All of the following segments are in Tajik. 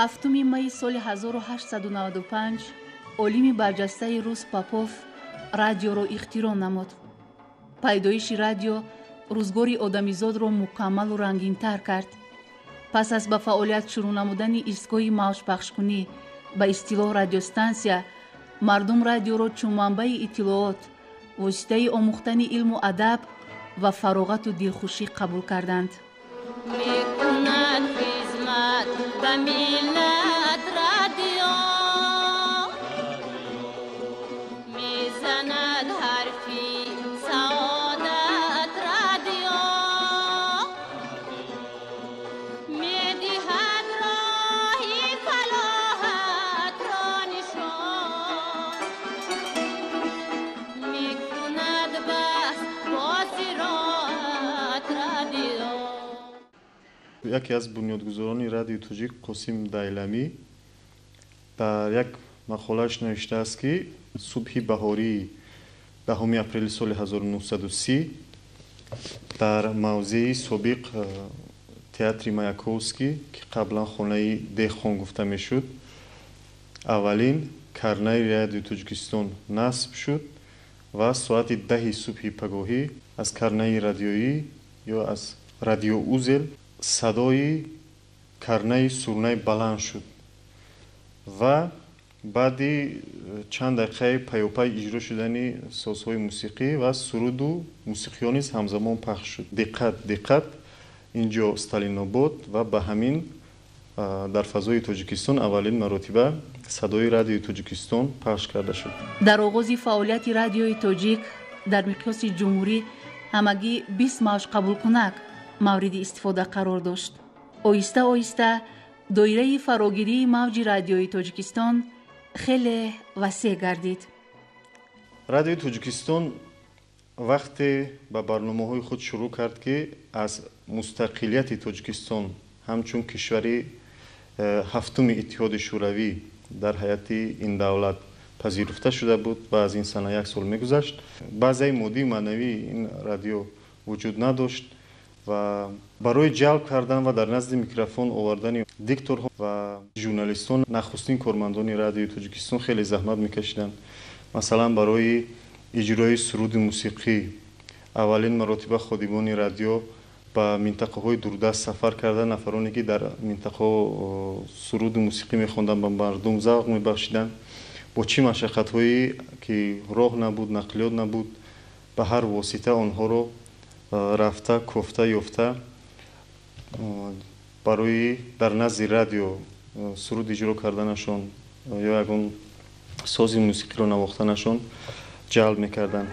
7 майи соли 1895 олими барҷастаи рус Попов радиоро ихтироъ намуд. Пайдоиши радио рӯзгори одамизодро мукаммалу рангинтар кард. Пас аз ба фаъолият шурӯъ намудани истгоҳи мавҷпахшкунӣ, ба истилоҳ радиостансия, мардум радиоро чун манбаи иттилоот, воситаи омӯхтани илму адаб ва фароғату дилхушӣ қабул карданд. Мекунад хизмат ба миллат радио, мезанад ҳарфи саодат радио, медиҳад роҳи фалоҳатро нишон, мекунад бас бо зироат радио. Яке аз бунёдгузорони радиои тоҷик Қосим Дайламӣ дар як мақолааш навиштааст, ки субҳи баҳории 10 апрели соли 1930 дар мавзеи собиқ театри Маяковский, ки қаблан хонаи деҳқон гуфта мешуд, аввалин карнаи радиои Тоҷикистон насб шуд ва соати 10 субҳи пагоҳӣ аз карнаи радиоӣ ё аз радиоузел садои карнаи сурнай баланд шуд ва баъди чанд дақиқаи пайопай иҷро шудани созҳои мусиқӣ ва суруду мусиқиҳо низ ҳамзамон пахш шуд. Диққат, диққат, инҷо Сталинобод. Ва ба ҳамин дар фазои Тоҷикистон аввалин маротиба садои радиои Тоҷикистон пахш карда шуд. Дар оғози фаъолияти радиои тоҷик дар миқёси ҷумҳурӣ ҳамагӣ 20 мавҷ қабулкунак мавриди истифода қарор дошт. Оҳиста оҳиста доираи фарогирии мавҷи радиои Тоҷикистон хеле васеъ гардид. Радиои Тоҷикистон вақте ба барномаҳои худ шурӯъ кард, ки аз мустақилияти Тоҷикистон ҳамчун кишвари ҳафтуми Иттиҳоди Шӯравӣ дар ҳайати ин давлат пазируфта шуда буд ва аз ин сана як сол мегузашт. Баъзеи моддию маънавии ин радио вуҷуд надошт ва барои ҷалб кардан ва дар назди микрофон овардани дикторҳо ва журналистон нахустин кормандони радиои Тоҷикистон хеле заҳмат мекашиданд. Масалан, барои иҷрои суруди мусиқӣ аввалин маротиба ходимони радио ба минтақаҳои дурдаст сафар карда, нафароне ки дар минтақаҳо суруди мусиқӣ мехонданд, ба мардум завқ мебахшиданд. Бо чӣ машаққатҳое ки роҳ набуд, нақлиёт набуд, ба ҳар восита онҳоро рафта, кофта ёфта, барои дар назди радио суруд иҷро карданашон ё ягон сози мусиқиро навохтанашон ҷалб мекарданд.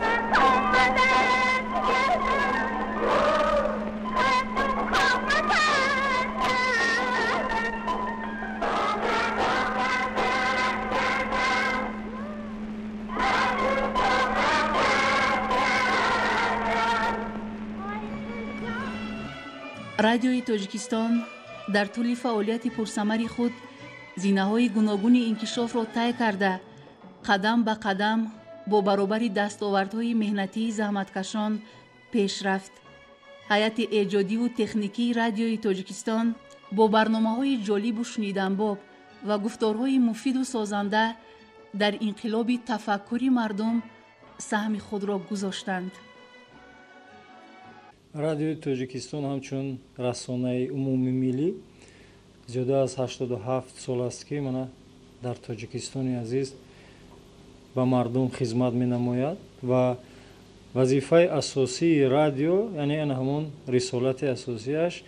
Радиои Тоҷикистон дар тӯли фаъолияти пурсамари худ зинаҳои гуногуни инкишофро тай карда, қадам ба қадам бо баробари дастовардҳои меҳнатии заҳматкашон пеш рафт. Ҳайати эҷодиву техникии радиои Тоҷикистон бо барномаҳои ҷолибу шуниданбоб ва гуфторҳои муфиду созанда дар инқилоби тафаккури мардум саҳми худро гузоштанд. Радиои Тоҷикистон ҳамчун расонаи умумимиллӣ зиёда аз 87 сол аст, ки мана дар Тоҷикистони азиз ба мардум хизмат менамояд ва вазифаи асосии радио, яъне ана ҳамон рисолати асосиаш,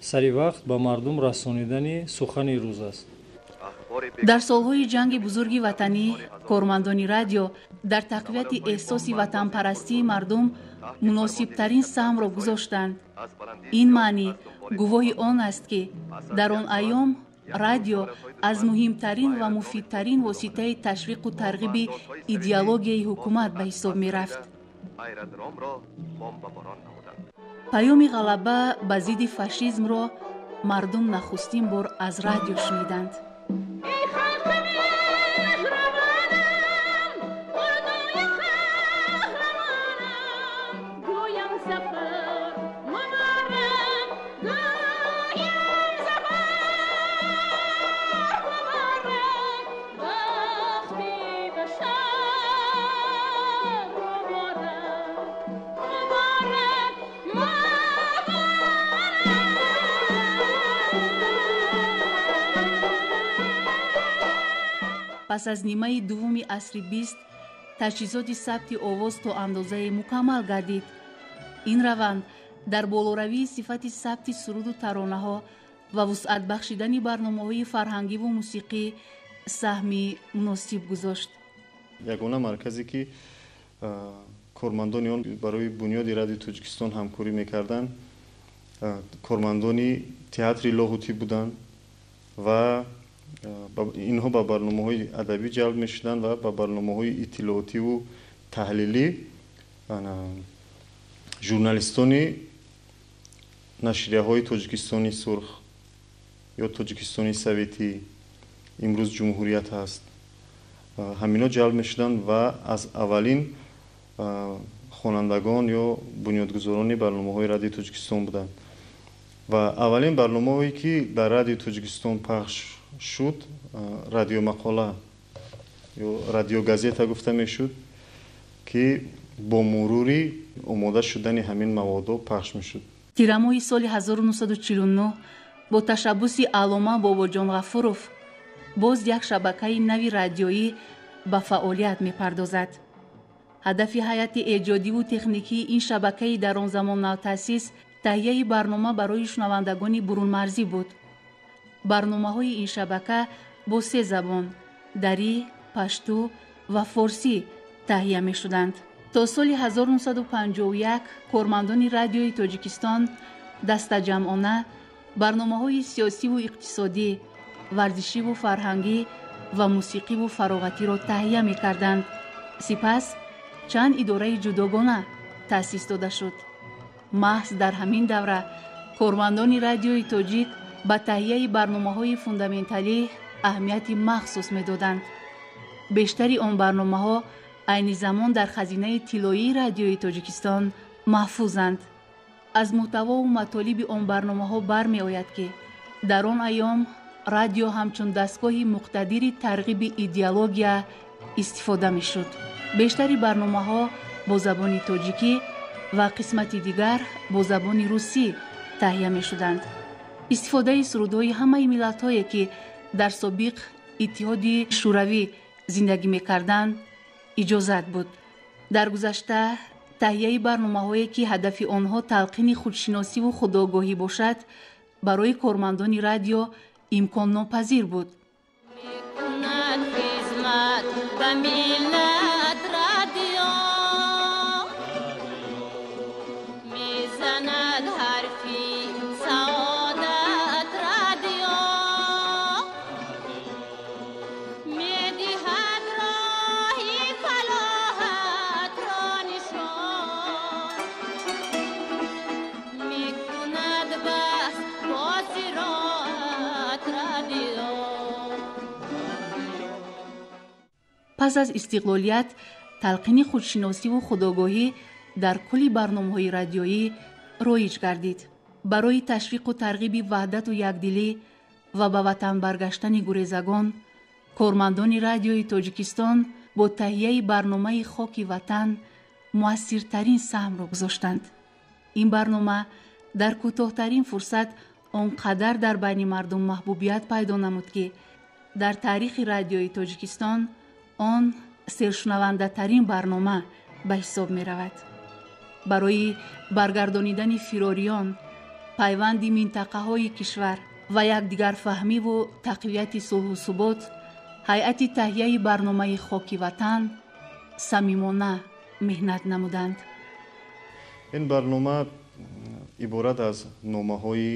сари вақт ба мардум расонидани сухани рӯз аст. Дар солҳои ҷанги бузурги ватанӣ кормандони радио дар тақвияти эҳсоси ватанпарастии мардум муносибтарин саҳмро гузоштанд. Ин маънӣ гувоҳи он аст, ки дар он айём радио аз муҳимтарин ва муфидтарин воситаи ташвиқу тарғиби идеологияи ҳукумат ба ҳисоб мерафт. Паёми ғалаба ба зидди фашизмро мардум нахустин бор аз радио шуниданд. Пас аз нимаи дуввуми асри бист таҷҳизоти сабти овоз то андозае мукаммал гардид. Ин раванд дар болоравии сифати сабти суруду таронаҳо ва вусъат бахшидани барномаҳои фарҳангиву мусиқӣ саҳми муносиб гузошт. Ягона марказе ки кормандони он барои бунёди Радиои Тоҷикистон ҳамкорӣ мекарданд, кормандони театри Лоҳутӣ буданд ва инҳо ба барномаҳои адабӣ ҷалб мешуданд ва ба барномаҳои иттилоотиву таҳлилӣ журналистони нашрияҳои Тоҷикистони сурх ё Тоҷикистони советӣ, имрӯз ҷумҳурият ҳаст, ҳамино ҷалб мешуданд ва аз аввалин хонандагон ё бунёдгузорони барномаҳои Радиои Тоҷикистон буданд. Ва аввалин барномаҳое ки дар Радиои Тоҷикистон пахш шуд, радиомақола ё радиогазета гуфта мешуд, ки бо мурури омода шудани ҳамин маводҳо пахш мешуд. Тирамоҳи соли 1949 бо ташаббуси Аллома Бобоҷон Ғафуров боз як шабакаи нави радиоӣ ба фаъолият мепардозад. Ҳадафи ҳайати эҷодиву техникии ин шабакаи дар он замон навтаъсис таҳияи барнома барои шунавандагони бурунмарзӣ буд. Барномаҳои ин шабака бо се забон – дарӣ, пашту ва форсӣ таҳия мешуданд. То соли 1951 кормандони Радиои Тоҷикистон дастаҷамъона барномаҳои сиёсиву иқтисодӣ, варзишиву фарҳангӣ ва мусиқиву фароғатиро таҳия мекарданд. Сипас чанд идораи ҷудогона таъсис дода шуд. Маҳз дар ҳамин давра кормандони Радиои Тоҷик ба таҳияи барномаҳои фундаменталӣ аҳамияти махсус медоданд. Бештари он барномаҳо айни замон дар хазинаи тиллоии Радиои Тоҷикистон маҳфузанд. Аз муҳтавову матолиби он барномаҳо бармеояд, ки дар он айём радио ҳамчун дастгоҳи муқтадири тарғиби идеология истифода мешуд. Бештари барномаҳо бо забони тоҷикӣ ва қисмати дигар бо забони русӣ таҳия мешуданд. Истифодаи сурудҳои ҳамаи миллатҳое, ки дар собиқ Иттиҳоди Шӯравӣ зиндагӣ мекарданд, иҷозат буд. Дар гузашта таҳияи барномаҳое, ки ҳадафи онҳо талқини худшиносиву худогоҳӣ бошад, барои кормандони радио имконнопазир буд. Мекунад хизмат ба миллат радио, мезанад ҳарфи саодат радио, медиҳад роҳи фалоҳатро нишон, мекунад бас бо зироат радио. Пас аз истиқлолият талқини худшиносиву худогоҳӣ дар кулли барномаҳои радиоӣ роиҷ гардид. Барои ташвиқу тарғиби ваҳдату якдилӣ ва ба ватан баргаштани гурезагон, кормандони Радиои Тоҷикистон бо таҳияи барномаи Хоки ватан муассиртарин саҳмро гузоштанд. Ин барнома дар кӯтоҳтарин фурсат он қадар дар байни мардум маҳбубият пайдо намуд, ки дар таърихи Радиои Тоҷикистон он сершунавандатарин барнома ба ҳисоб меравад. Барои баргардонидани фирориён, пайванди минтақаҳои кишвар ва якдигарфаҳмиву тақвияти сулҳу субот, ҳайати таҳияи барномаи Хоки ватан самимона меҳнат намуданд. Ин барнома иборат аз номаҳои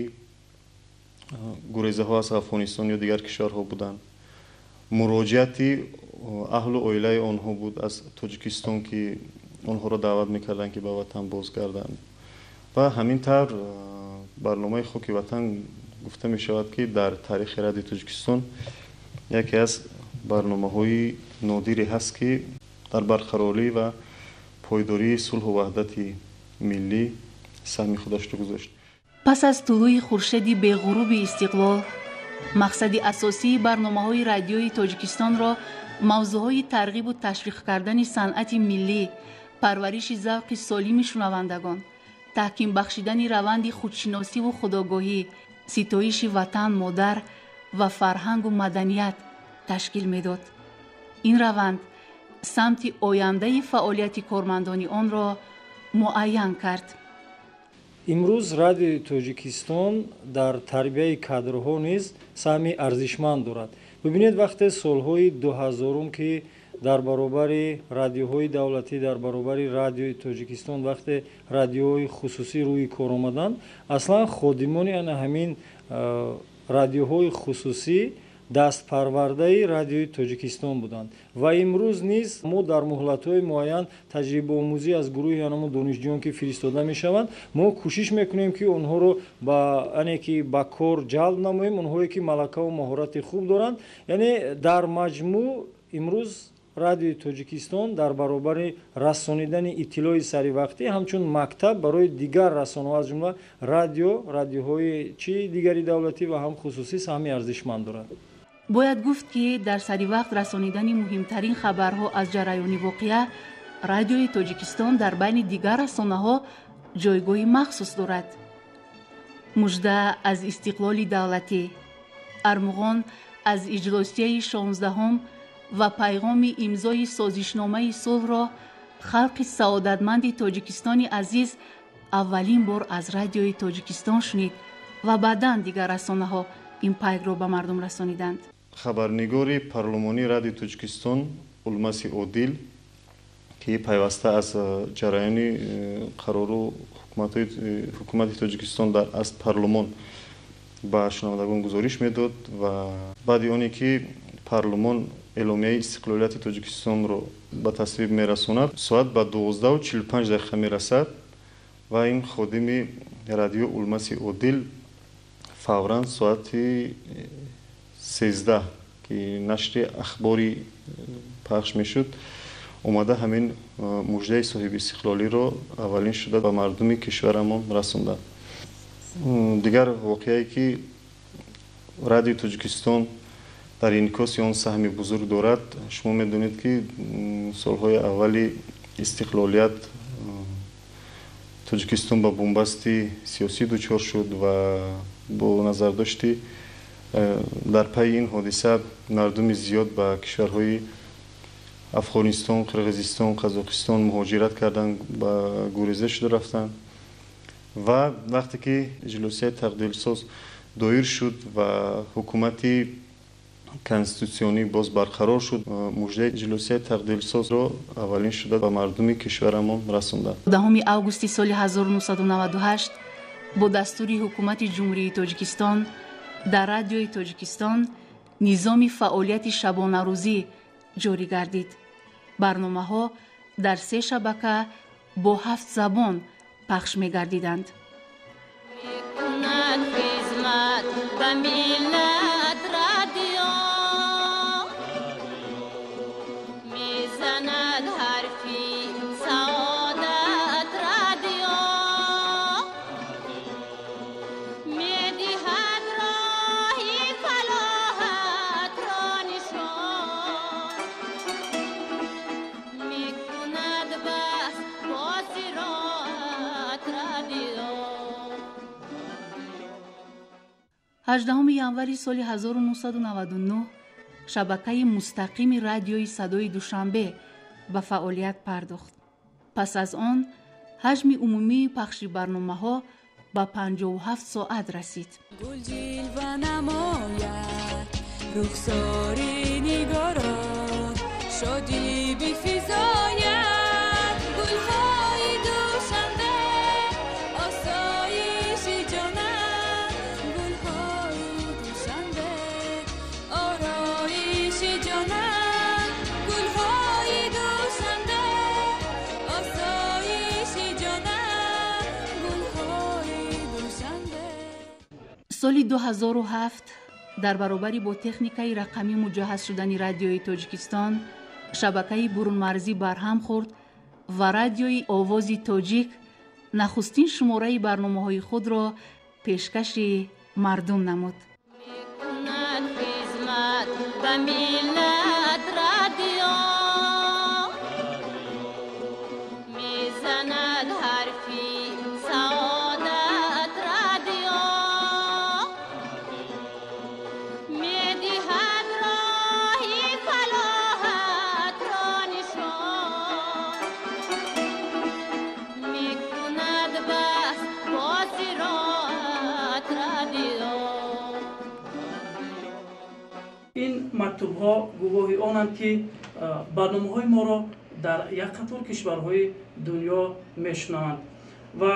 гурезаҳо аз Афғонистон ё дигар кишварҳо буданд. Муроҷиати аҳлу оилаи онҳо буд аз Тоҷикистон, ки онҳоро даъват мекарданд, ки ба ватан бозгарданд. Ва ҳамин тавр барномаи Хоки ватан гуфта мешавад, ки дар таърихи Радиои Тоҷикистон яке аз барномаҳои нодире ҳаст, ки дар барқарорӣ ва пойдории сулҳу ваҳдати миллӣ саҳми худашро гузошт. Пас аз тулӯи хуршеди беғуруби истиқлол, мақсади асосии барномаҳои Радиои Тоҷикистонро мавзӯъҳои тарғибу ташвиқ кардани санъати миллӣ, парвариши завқи солими шунавандагон, таҳким бахшидани раванди худшиносиву худогоҳӣ, ситоиши ватан модар ва фарҳангу маданият ташкил медод. Ин раванд самти ояндаи фаъолияти кормандони онро муайян кард. Имрӯз Радиои Тоҷикистон дар тарбияи кадрҳо низ саҳми арзишманд дорад. Бибинед, вақте солҳои 2000-ум, ки дар баробари радиоҳои давлатӣ, дар баробари Радиои Тоҷикистон вақте радиоҳои хусусӣ рӯи кор омаданд, аслан ходимони ана ҳамин радиоҳои хусусӣ дастпарвардаи Радиои Тоҷикистон буданд. Ва имрӯз низ мо дар муҳлатҳои муайян таҷрибаомӯзӣ аз гурӯҳи анамо донишҷӯён, ки фиристода мешаванд, мо кӯшиш мекунем, ки онҳоро ба ане ки ба кор ҷалб намоем, онҳое ки малакаву маҳорати хуб доранд. Яъне дар маҷмӯъ имрӯз Радиои Тоҷикистон дар баробари расонидани иттилои саривақтӣ ҳамчун мактаб барои дигар расонаҳо, аз ҷумла радио, радиоҳои чи дигари давлатӣ ва ҳам хусусӣ, саҳми арзишманд дорад. Бояд гуфт, ки дар саривақт расонидани муҳимтарин хабарҳо аз ҷараёни воқеа Радиои Тоҷикистон дар байни дигар расонаҳо ҷойгоҳи махсус дорад. Мужда аз истиқлоли давлатӣ, армуғон аз иҷлосияи 16-ум ва пайғоми имзои созишномаи сулҳро халқи саодатманди Тоҷикистони азиз аввалин бор аз Радиои Тоҷикистон шунид ва баъдан дигар расонаҳо ин пайгро ба мардум расониданд. Хабарнигори парлумонии Радиои Тоҷикистон Улмаси Одил, ки пайваста аз ҷараёни қарору ҳукумати Тоҷикистон аз парлумон ба шунавандагон гузориш медод, ва баъди оне ки парлумон эъломияи истиқлолияти Тоҷикистонро ба тасвиб мерасонад, соат ба 12:45 мерасад ва ин ходими радио Улмаси Одил фавран соати 13, ки нашри ахбори пахш мешуд, омада ҳамин муждаи соҳиби истиқлолиро аввалин шуда ба мардуми кишварамон расонданд. Дигар воқеае, ки Радиои Тоҷикистон дар инъикоси он саҳми бузург дорад, шумо медонед, ки солҳои аввали истиқлолият Тоҷикистон ба бунбасти сиёсӣ дучор шуд ва бо назардошти дар пайи ин ҳодиса мардуми зиёд ба кишварҳои Афғонистон, Қирғизистон, Қазоқистон муҳоҷират карданд, ба гуреза шуда рафтанд. Ва вақте ки иҷлосияи тақдирсоз доир шуд ва ҳукумати конститутсионӣ боз барқарор шуд, муждаи иҷлосияи тақдирсозро аввалин шуда ба мардуми кишварамон расонданд. 10 августи соли 1998 бо дастури ҳукумати Ҷумҳурии Тоҷикистон дар Радиои Тоҷикистон низоми фаъолияти шабонарӯзӣ ҷорӣ гардид. Барномаҳо дар се шабака бо ҳафт забон пахш мегардиданд. Мекунад хизмат ба миллат радио, мезанад ҳарфи саодат радио, медиҳад роҳи фалоҳатро нишон, мекунад бас бо зироат радио. 18 январи соли 1999 шабакаи мустақими радиои Садои Душанбе ба фаъолият пардохт. Пас аз он ҳаҷми умумии пахши барномаҳо ба 57 соат расид. Гул ҷилва намояд рухсори нигорон, шодӣ бифизояд гулҳои Душанбе, осоиши ҷонам, гулҳои Душанбе, ороиши ҷонам, гулҳои Душанбе, осоиши ҷонам, гулҳои Душанбе. Соли 2007 дар баробари бо техникаи рақамӣ муҷаҳҳаз шудани Радиои Тоҷикистон шабакаи бурунмарзӣ барҳам хӯрд ва радиои Овози Тоҷик нахустин шумораи барномаҳои худро пешкаши мардум намуд. Мекунад хизмат ба миллат радио, мезанад ҳарфи саодат радио, медиҳад роҳи фалоҳатро Мактубҳо гувоҳи онанд, ки барномаҳои моро дар як қатор кишварҳои дунё мешунаванд ва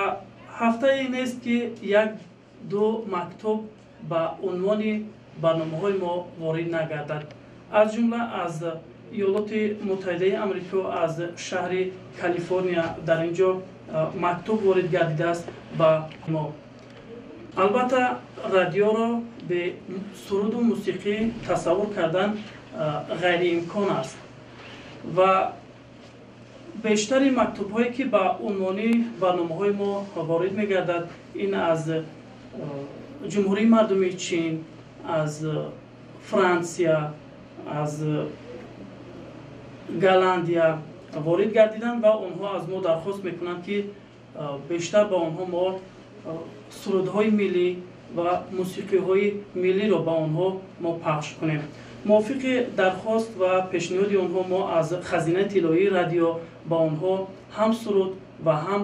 ҳафтае нест, ки як ду мактуб ба унвони барномаҳои мо ворид нагардад. Аз ҷумла аз Иёлоти Муттаҳидаи Амрико, аз шаҳри Калифорния дар ин ҷо мактуб ворид гардидааст ба мо. Албатта, радиоро бе суруду мусиқӣ тасаввур кардан ғайриимкон аст ва бештари мактубҳое, ки ба унвони барномаҳои мо ворид мегардад, ин аз Ҷумҳурии Мардумии Чин, аз Франсия, аз Голландия ворид гардиданд ва онҳо аз мо дархост мекунанд, ки бештар ба онҳо мо сурудҳои миллӣ ва мусиқиҳои миллиро ба онҳо мо пахш кунем. Мувофиқи дархост ва пешниҳоди онҳо мо аз хазинаи тиллоии радио ба онҳо ҳам суруд ва ҳам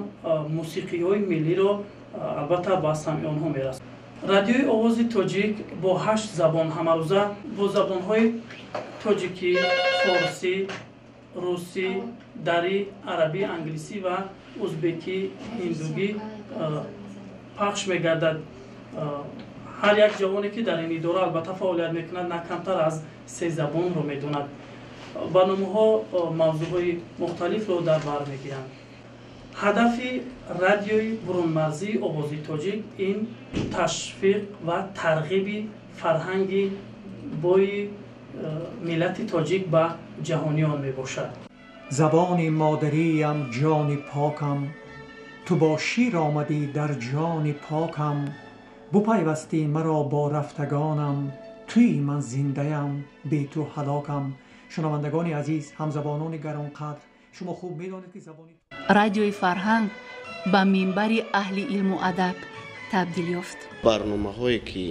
мусиқиҳои миллиро албатта ба самъи онҳо мерасонем. Радиои Овози Тоҷик бо ҳашт забон ҳамарӯза бо забонҳои тоҷикӣ, форсӣ, русӣ, дарӣ, арабӣ, англисӣ ва узбекӣ, ҳиндугӣ пахш мегардад. Ҳар як ҷавоне, ки дар ин идора албатта фаъолият мекунад, на камтар аз се забонро медонад. Барномаҳо мавзӯъҳои мухталифро дар бар мегиранд. Ҳадафи радиои бурунмарзии Овози Тоҷик ин ташвиқ ва тарғиби фарҳанги бои миллати тоҷик ба ҷаҳониён мебошад. Забони модариям, ҷони покам, ту бо шир омадӣ дар ҷони покам, бупайвастӣ маро бо рафтагонам, туи ман зиндаям, бе ту ҳалокам. Шунавандагони азиз, ҳамзабонони гаронқадр, шумо хуб медонед, ки забони Радиои Фарҳанг ба минбари аҳли илму адаб табдил ёфт. Барномаҳое, ки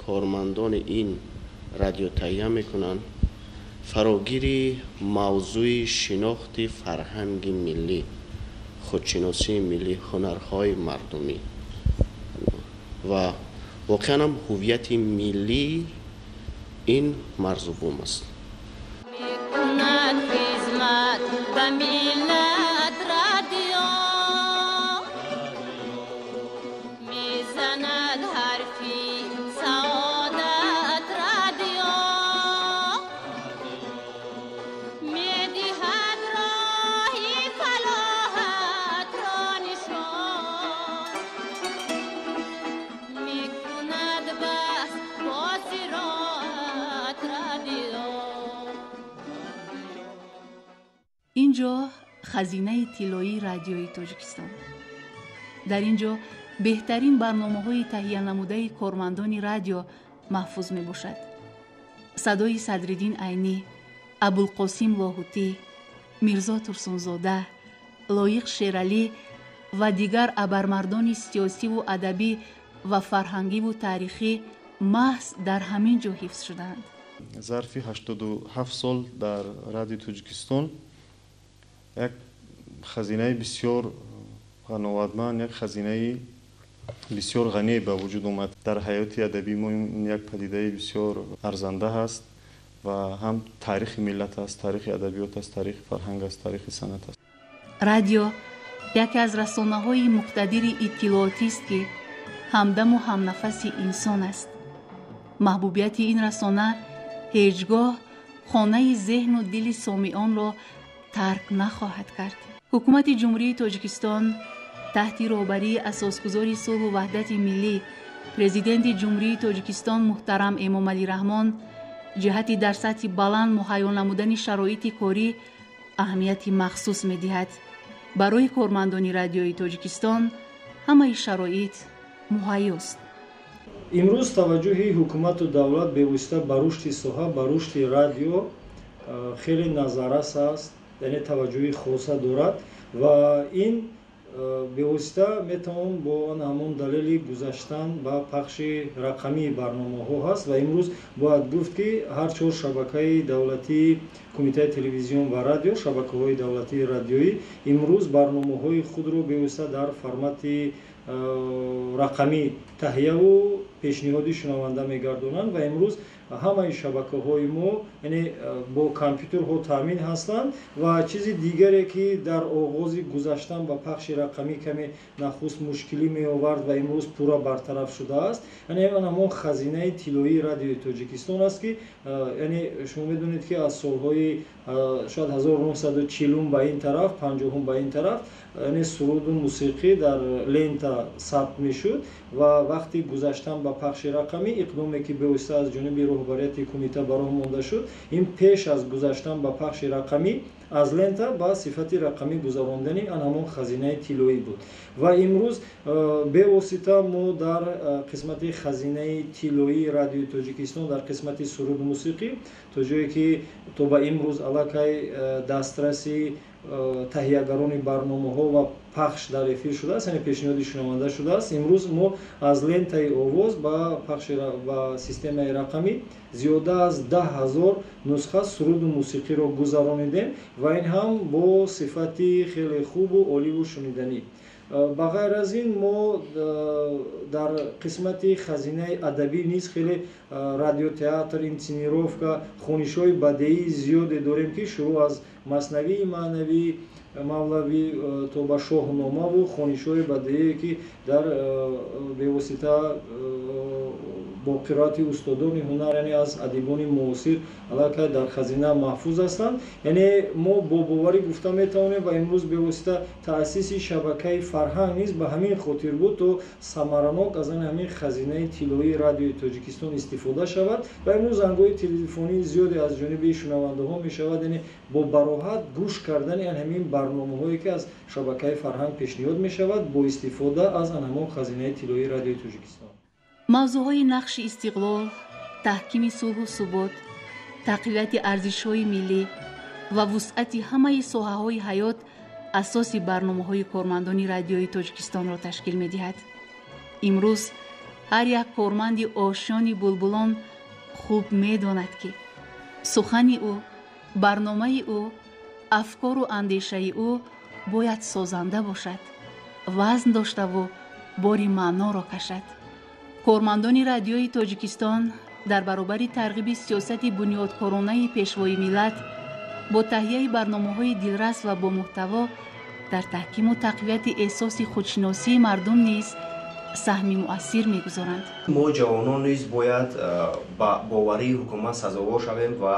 кормандони ин радио таҳия мекунанд, фарогири мавзӯи шинохти фарҳанги миллӣ, худшиносии миллӣ, ҳунарҳои мардумӣ ва воқеан ҳам ҳуввияти миллии ин марзу бум аст. Мекунад хизмат ба миллат радио, мезанад ҳарфи саодат радио, медиҳад роҳи фалоҳатро нишон, мекунад бас бо зироат радио. Ин ҷо хазинаи тиллоии Радиои Тоҷикистон. Дар ин ҷо беҳтарин барномаҳои таҳиянамудаи кормандони радио маҳфуз мебошад. Садои Садриддин Айнӣ, Абулқосим Лоҳутӣ, Мирзо Турсунзода, Лоиқ Шералӣ ва дигар абармардони сиёсиву адабӣ ва фарҳангиву таърихӣ маҳз дар ҳамин ҷо ҳифз шудаанд. Зарфи 87 сол дар Радиои Тоҷикистон як хазинаи бисёр ғановатманд, як хазинаи бисёр ғанӣ ба вуҷуд омад. Дар ҳаёти адабии мо ин як падидаи бисёр арзанда ҳаст ва ҳам таърихи миллат аст, таърихи адабиёт аст, таърихи фарҳанг аст, таърихи санъат аст. Радио яке аз расонаҳои муқтадири иттилоотист, ки ҳамдаму ҳамнафаси инсон аст. Маҳбубияти ин расона ҳеҷ гоҳ хонаи зеҳну дили сомиъонро тарк нахоҳад кард. Ҳукумати Ҷумҳурии Тоҷикистон таҳти роҳбарии асосгузори сулҳу ваҳдати миллӣ, Президенти Ҷумҳурии Тоҷикистон муҳтарам Эмомалӣ Раҳмон ҷиҳати дар сатҳи баланд муҳайё намудани шароити корӣ аҳамияти махсус медиҳад. Барои кормандони Радиои Тоҷикистон ҳамаи шароит муҳайёст. Имрӯз таваҷҷӯҳи ҳукумату давлат бевосита ба рушди соҳа, ба рушди радио хеле назаррас аст, яъне таваҷҷӯҳи хоса дорад ва ин бевосита метавон бо он ҳамон далели гузаштан ба пахши рақамии барномаҳо ҳаст. Ва имрӯз бояд гуфт, ки ҳар чор шабакаи давлатии Кумитаи телевизион ва радио, шабакаҳои давлатии радиоӣ имрӯз барномаҳои худро бевосита дар формати рақамӣ таҳияву пешниҳоди шунаванда мегардонанд ва имрӯз ҳамаи шабакаҳои мо, яъне бо компютерҳо таъмин ҳастанд. Ва чизи дигаре, ки дар оғози гузаштан ба пахши рақамӣ каме нахуст мушкилӣ меовард ва имрӯз пурра бартараф шудааст, яъне ҳамон хазинаи тиллоии радиои Тоҷикистон аст, ки яъне шумо медонед, ки аз солҳои шояд 1940 ба ин тараф, 50 ба ин тараф, яъне суруду мусиқӣ дар лента сабт мешуд ва вақти гузаштан ба пахши рақамӣ иқдоме, ки бевосита аз ҷониби роҳбарияти кумита ба роҳ монда шуд, ин пеш аз гузаштан ба пахши рақамӣ аз лента ба сифати рақамӣ гузарондани ан ҳамон хазинаи тиллоӣ буд. Ва имрӯз бевосита мо дар қисмати хазинаи тиллоии радиои Тоҷикистон дар қисмати суруду мусиқӣ то ҷое ки то ба имрӯз аллакай дастраси таҳиягарони барномаҳо ва пахш дар эфир шудааст, яъне пешниҳоди шунаванда шудааст, имрӯз мо аз лентаи овоз ба пахши ба системаи рақамӣ зиёда аз 10 000 нусха суруду мусиқиро гузаронидем ва ин ҳам бо сифати хеле хубу оливу шуниданӣ. Ба ғайр аз ин, мо дар қисмати хазинаи адабӣ низ хеле радиотеатр, инсценировка, хонишҳои бадеии зиёде дорем, ки шурӯъ аз Маснавии маънавии Мавлавӣ то ба Шоҳномаву хонишҳои бадеие, ки дар бевосита бо қироати устодони ҳунар, яъне аз адибони муосир, аллакай дар хазина маҳфуз ҳастанд. Яъне мо бо боварӣ гуфта метавонем ва имрӯз бевосита таъсиси шабакаи фарҳанг низ ба ҳамин хотир буд, то самаранок аз ҳамин хазинаи тиллоии радиои Тоҷикистон истифода шавад. Ва имрӯз зангҳои телефонии зиёде аз ҷониби шунавандаҳо мешавад, яъне бо бароҳат гӯш кардани ҳамин барномаҳое, ки аз шабакаи фарҳанг пешниҳод мешавад, бо истифода аз ҳамон хазинаи тиллоии радиои Тоҷикистон. Мавзӯъҳои нақши истиқлол, таҳкими сулҳу субот, тақвияти арзишҳои миллӣ ва вусъати ҳамаи соҳаҳои ҳаёт асоси барномаҳои кормандони радиои Тоҷикистонро ташкил медиҳад. Имрӯз ҳар як корманди ошёни булбулон хуб медонад, ки сухани ӯ, барномаи ӯ, афкору андешаи ӯ бояд созанда бошад, вазн доштаву бори маъноро кашад. Кормандони радиои Тоҷикистон дар баробари тарғиби сиёсати бунёдкоронаи Пешвои миллат бо таҳияи барномаҳои дилрас ва бомуҳтаво дар таҳкиму тақвияти эҳсоси худшиносии мардум низ саҳми муассир мегузоранд. Мо ҷавонон низ бояд ба боварии ҳукумат сазовор шавем ва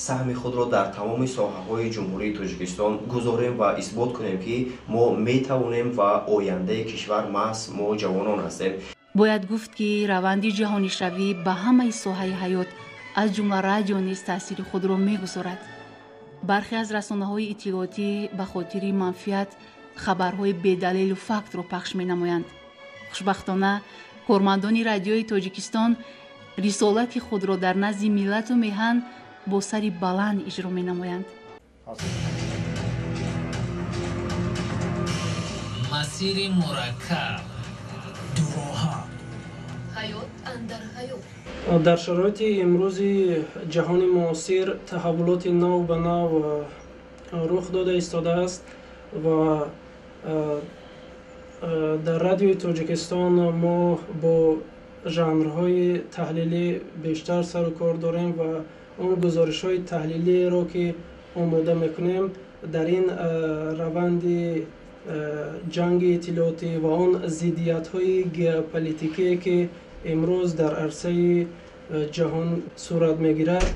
саҳми худро дар тамоми соҳаҳои Ҷумҳурии Тоҷикистон гузорем ва исбот кунем, ки мо метавонем ва ояндаи кишвар маҳз мо ҷавонон ҳастем. Бояд гуфт, ки раванди ҷаҳонишавӣ ба ҳамаи соҳаи ҳаёт, аз ҷумла радио низ таъсири худро мегузорад. Бархе аз расонаҳои иттилоотӣ ба хотири манфиат хабарҳои бедалелу фактро пахш менамоянд. Хушбахтона, кормандони радиои Тоҷикистон рисолати худро дар назди миллату меҳан бо сари баланд иҷро менамоянд. Масири мураккаб, дуроҳа. Ҳаёт андар ҳаёт. Дар шароити имрӯзи ҷаҳони муосир таҳаввулоти нав ба нав рух дода истодааст ва дар радиои Тоҷикистон мо бо жанрҳои таҳлилӣ бештар сару кор дорем ва он гузоришҳои таҳлилиро, ки омода мекунем, дар ин раванди ҷанги иттилоотӣ ва он зиддиятҳои геополитикие, ки имрӯз дар арсаи ҷаҳон сурат мегирад,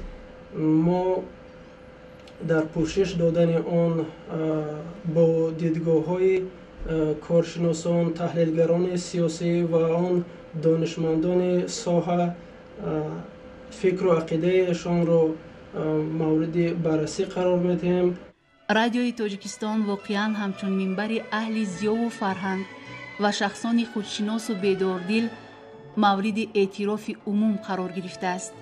мо дар пӯшиш додани он бо дидгоҳҳои коршиносон, таҳлилгарони сиёсӣ ва он донишмандони соҳа фикру ақидаашонро мавриди баррасӣ қарор медиҳем. Радиои Тоҷикистон воқеан ҳамчун минбари аҳли зиёву фарҳанг ва шахсони худшиносу бедордил мавриди эътирофи умум қарор гирифтааст.